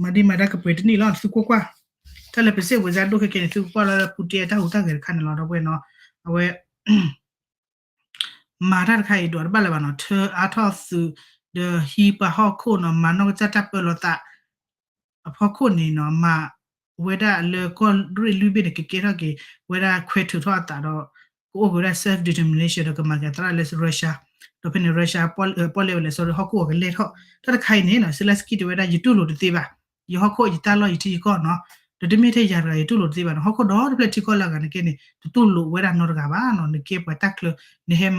မၤဒံးမၤဒါကပှဲၤတနံၣ်လီၤ သုကွၢ်ကွၢ် တၢ်လၢပစံးဝဲစါဒိၣ်ခဲကဲန့ၣ် သုကွၢ်လၢပူတ့ၢ်အတၢ်ဟူးတၢ်ဂဲၤတခါန့ၣ်လီၤ ဒီပုၢ်ဝဲၢ်နီၤ အဝဲ မၤတၢ်တခါအံၤဒိးတဘၣ်လၢၤဘၣ်နီၤ ထၢအါထီၣ်သုး ဒီးဟံးပှၤဟီၣ်ခိၣ်နီၤ မၤနီၢ်ကစၢ်တၢ်ပၢလီၤသး အဖီခိၣ်န့ၣ်နီၤ မၤဝဲဒၣ်လၢကီၢ်ရ့ၣ်လွံၢ်ဘ့ၣ်န့ၣ် ကကဲထီၣ်က့ၤ ဝဲဒၣ်ခွဲးထုးထီၣ်အသးဒီး ကအိၣ်က့ၤဝဲဒၣ် self determination ဒီးကမၤက့ၤအသရၣ်လၢ Russia ဒီးဖဲန့ၣ် Russia ပီၣ်လဲၣ်ဝဲလဲၣ် sorry ဟီၣ်ခိၣ်အကလဲၤထီၣ် တၢ်တခါအံၤန့ၣ်နီၤ Zelensky တဲဝဲဒၣ် ယတူၢ်လိာ်တသ့ဘၣ် ယဟီၣ်ခိၣ်ယတၢ်လီၢ် ယထံယကီၢ်နီၤ ဒီးတမ့ၢ်ထဲယၤတဂၤ ယတူၢ်လိာ်တသ့ဘၣ်နီၤ ဟီၣ်ခိၣ်ဒီတဖျၢၣ်ထံကီၢ်လၢအဂၤန့ၣ်ကဲန့ၣ် တတူၢ်လိာ်ဝဲဒၣ်နီတဂၤဘၣ်နီၤ နကဲပှၤတၢ်ချၢ နဟဲ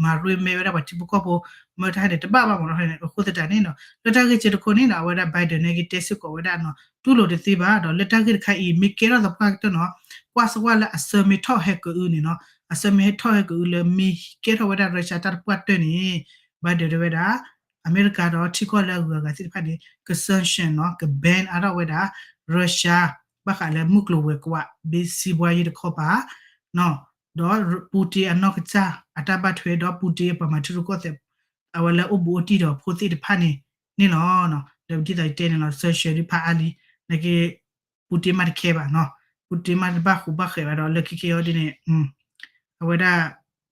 မၤရ့မဲဝဲဒၣ်ပှၤထံဖိကီၢ်ဖိ မ့ၢ်တၢ်ဟဲန့ၣ် တဘၣ်ဘၣ်မ့ၢ်နီၤ အဃိသတးန့ၣ်နီၤ လၢတၢ်ဂ့ၢ်ကဲတခိၣ်န့ၣ်နီၤ အဝဲဒၣ် Biden န့ၣ်က့တဲစ့ၢ်ကီးဝဲဒၣ်နီၤ တူၢ်လိာ်တသ့ဘၣ်ဒီး လၢတၢ်ဂ့ၢ်တခါအံၤ မ့ၢ်ကဲထီၣ်သပှၢ်ကတၢၢ်နီၤ ကွၢ်စကွၢ်လၢအဆၢမ့ၢ်ထီၣ်ဟဲကအုန့ၣ်နီၤ အဆၢမ့ၢ်ဟဲထီၣ်ဟဲကအုလၢမ့ၢ်ကဲထီၣ်ဝဲဒၣ် Russia တၢ်တပှၢ်တၢၢ်န့ၣ် Biden တဲဝဲဒၣ် အမဲရကၤဒီးထံကီၢ်လၢအဂုၤအဂၤသ့ၣ်တဖၣ်န့ၣ် က sanction နီၤ က ban အါထီၣ်ဝဲဒၣ် Russia ဘၣ်ဃးလၢမုၢ်ကျိၤဝဲၤကွာ် ဘ့ၣ်စံးဘှါယ့တခီပၤ ဒီး Putin အနီၢ်ကစၢ်အတၢ်ဘၣ်ထွဲဒီး Putin အပှၤမၤထံရူၢ်ကီၢ်သဲး အဝဲလၢအိၣ်ဘူးအိၣ်တံၢ်ဒီးဖိသ့ၣ်တဖၣ်န့ၣ်န့ၣ်လီၤ. ဒီးဒ်သိးယတဲန့ၣ်လီၤ sanction ဒ်ဖးအါလံ နာ်က့ Putin မ့ၢ်တခဲဘၣ်နီၤ Putin မ့ၢ်တဘၣ်ဃူဘၣ်ဃဲးဘၣ်ဒီး လၢခံက့ၤအီၤဒ်န့ၣ် အဝဲဒၣ်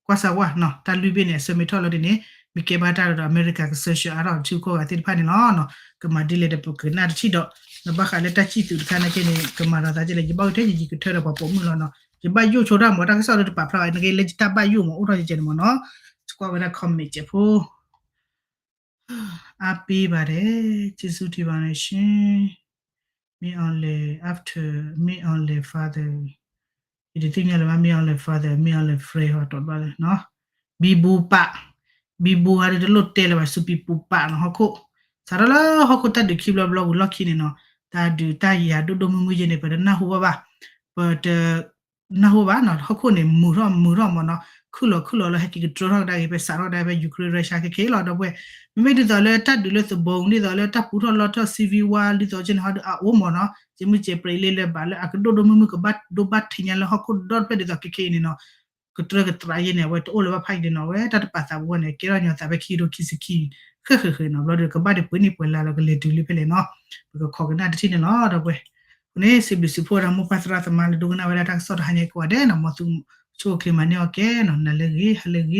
ကွၢ်စၢ်ဝါနီၤ တၢ်လွံၢ်ဘ့ၣ်န့ၣ် အဆၢမ့ၢ်ထီၣ်လီၤဒ်န့ၣ် မ့ၢ်ကဲဘၣ်တၢ်ဒီး အမဲရကၤက sanction အါထီၣ်ထံကီၢ်ဂၤသ့ၣ်တဖၣ်န့ၣ်လီၤ. ကမၤဒ်လဲၣ်ဒီးပကနၣ်တထံၣ်ဒီး နဘၣ်ဃးလၢတၢ်စံၣ်သုးတခါနာ်က့န့ၣ် ကမၤဒီးသးကဲလဲၣ် ယဘၣ်ကတဲယယံၤကထၢဒီးပှၤပိာ်မုၣ်လီၤနီၤ ယဘၣ်ယိၣ်ဆိတၢ်မၤတၢ်ကစီၣ်လၢတပာ်ဖျါဘၣ် နာ်က့လၢယတၢ်ဘၣ်ယိၣ်မးအိၣ်ထီၣ်ယကဲန့ၣ်မးနီၤ စကွၢ်ဝဲဒၣ် comment ကဲးဖိ အားပေးပါတယ် ကျေးဇူးတင်ပါတယ်ရှင် မင်းအောင်လှိုင် after မင်းအောင်လှိုင် father ယတသ့ၣ်ညါလၢၤဘၣ် မင်းအောင်လှိုင် father မင်းအောင်လှိုင် friend ဟီ တီၣ်ဘၣ်လၢ ဘံဘူပာ် ဘံဘူဟီဒ်တလိၣ်တဲလၢၤဘၣ် စူပံပူၤပာ်နီၤ ဟီၣ်ခိၣ် စးထီၣ်လၢဟီၣ်ခိၣ်တၢ်ဒုးခံဘျီဘျီဝံၤလီၢ်ခံန့ၣ်နီၤ တၢ်ဒုးတၢ်ယၤဒိၣ်ဒိၣ်မုၢ်မုၢ်ယဲန့ၣ် ပတနၢ်ဟူဘၣ်ဘၣ် ပတ နၢ်ဟူဘၣ်နီၤ ဟီၣ်ခိၣ်န့ၣ် မုာ်ထီၣ်မုာ်ထီၣ်မးနီၤ ခုၣ်လီၤခုၣ်လီၤလၢဟဲက့ၤကတြၢထီၣ်ကဒါက့ၤ ဖဲစးထီၣ်ကဒါဖဲ Ukraine Russia ခဲခဲလီၤ ဒီပုၢ်ဝဲၢ် မ့မ့ၢ်ဒ်သိးလၢတၢ်ဒုးလၢသဘိ ဒ်သိးလၢတၢ်ပူထီၣ်လီထီၣ် civil war ဒ်သိးကဲန့ၣ်ဟီဒုးအအိၣ်မးနီၤ ကဲမုၢ်ကဲပြံးလံလၢဘၣ်လၢအကဒိၣ်ဒိၣ်မုၢ်မုၢ်ကဘၣ်ဒိဘၣ်ထံးညါလၢဟီၣ်ခိၣ်ဒီတဖျၢၣ်ဒ်သိးခဲခဲအံၤန့ၣ်နီၤ ကတြၢကတြးယဲန့ၣ် အဝဲတအိၣ်လၢၤဘၣ်ဖးအံၤန့ၣ်နီၤ အဝဲတၢ်တပာ်သးပူၤဝဲန့ၣ် ကဲထီၣ်ညီသးဖဲခံကထိခံဆံခံ ဃဲၣ်ဃဲၣ်ဃဲၣ်နီၤ ဘျီဒီးကဘၣ်ဒံးပှဲၤနံၣ်ပှဲၤလါလီၤ ကလဲၤတုၤလံဖဲလဲၣ်နီၤ ပကခိးကနၣ်တထံၣ်န့ၣ်လီၤ ဒီပုၢ်ဝဲၢ် အဃိန့ၣ် စံးဘျုးစံးဖှိၣ်ဝဲဒၣ်မိၢ်ပၢ်သရၣ်သမါလၢဒိကနၣ်ဝဲဒၣ်တၢ်ကစီၣ်တဟါညါကိးဂၤဒဲးနီၤ မ်သု ဆိၣ်ဂ့ၤမၤန့ၢ်အီၤကဲနီၤ နၤလၢအဂ့ၤ ဟါလၢအဂ့ၤ